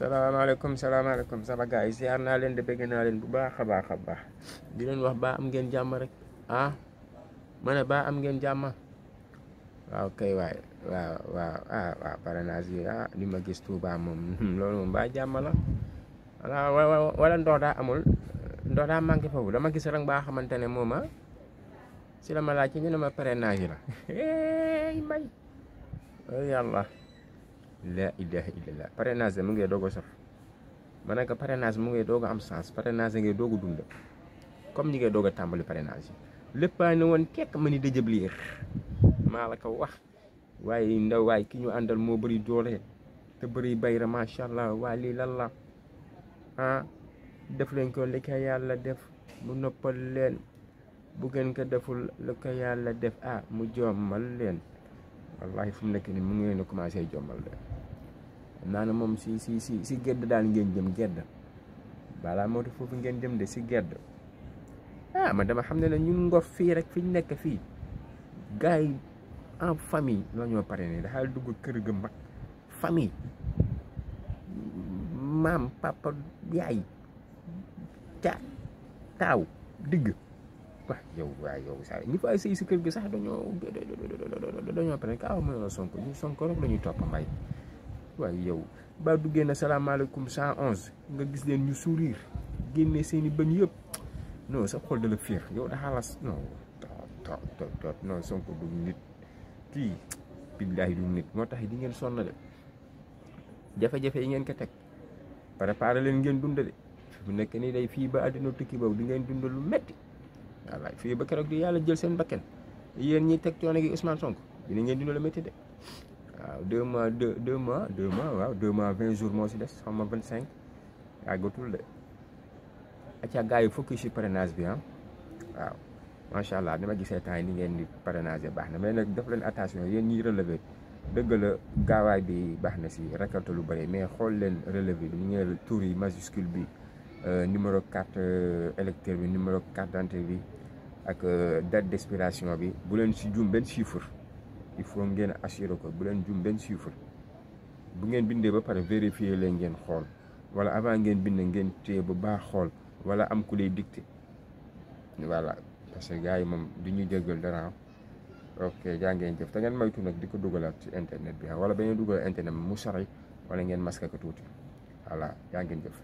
salaamaaleykum sama gars yi ziar naa leen de bëgg naa leen bu baax a baax di leen wax ba am ngeen jàmm rek ma ne ba am ngeen jàmm waaw kay waay waaw parrainage yi li ma gis Touba moom loolu moom ba jàmm la wala ndox daa amul ndox daa manqué foofu dama gis rek baa xamante ne moom si la ma laaj ci ñu ne ma parrainage la mbay yàlla la ilaha illallah parrainage mu ngi doog a saf ma ne ko parrainage mu ngi doog a am sens parrainage ngay doog a dund comme ñi ngay doog a tàmbali parrainage yi lépp ne woon kekk ma ni dëjëb liir maa la ko wax waaye ndaw waay ki ñu àndal moo bëri doole te bëri bayra macha allah waa lii lan la def leen ko li ko yàlla def mu noppal leen bu ngeen ko deful li ko yàlla def mu jommal leen wallahi fu mu nekk ni mu ngi leen a commencé jommal leen naa ne moom si gedd daal ngeen jëm gedd balaa moo tax foofu ngeen jëm de si gedd man dama xam ne ne ñun Ngor fii rek fi ñu nekk fii gars yi en famille la ñoo parrainé dafa dugg kër ga mag famille maam papa yaay taaw digg waaw yow saa ñi fa sëy si kër gi sax dañoo parrainé ka mooy Sonko ñu Sonko rek la ñuy topp mbay waaye yow ba duggee na salaamaaleykum 111 nga gis leen ñu sourire génne seeni bëñ yëpp non sa xol da la féex yow daxaa las non Sonko du nit kii billaahi du nit moo tax di ngeen sonn de jafe-jafe yi ngeen ko teg préparé leen ngeen dund de bu nekk nii day fii ba àddina tukki boobu di ngeen dund lu metti wallaay fii ba keroog di yàlla jël seen bakken yéen ñi teg coono gi Ousmane Sonko dina ngeen dund lu metti de waaw 2 mois 20 jours moo si des xam nga 25 yàggatul de acca gars yi focus si parrainage bi waaw macha allah ni ma gisee temps yi ni ngeen di parrainage baax na mais nag def leen attention yéen ñiy relevé dëgg la gaawaay bi baax na si récolte lu bëri mais xool leen relevé bi ni ngeen tour yi majuscule bi numéro carte électeur bi numéro carte d'identité bi ak date d'expiration bi bu leen si juum benn chiffre il faut ngeen assuré ko bu leen juum benn chiffre bu ngeen bindee ba pare vérifier leen ngeen xool wala avant ngeen bind ngeen téye bu baax xool wala am ku lay dicté voilà parce que gars yi moom du ñu jégal dara ok jaa ngeen jëf te ngeen moytu nag di ko dugalaat ci internet bi wala ba ngeen dugal internet mu sori wala ngeen masque ko tuuti voilà jaa ngeen jëf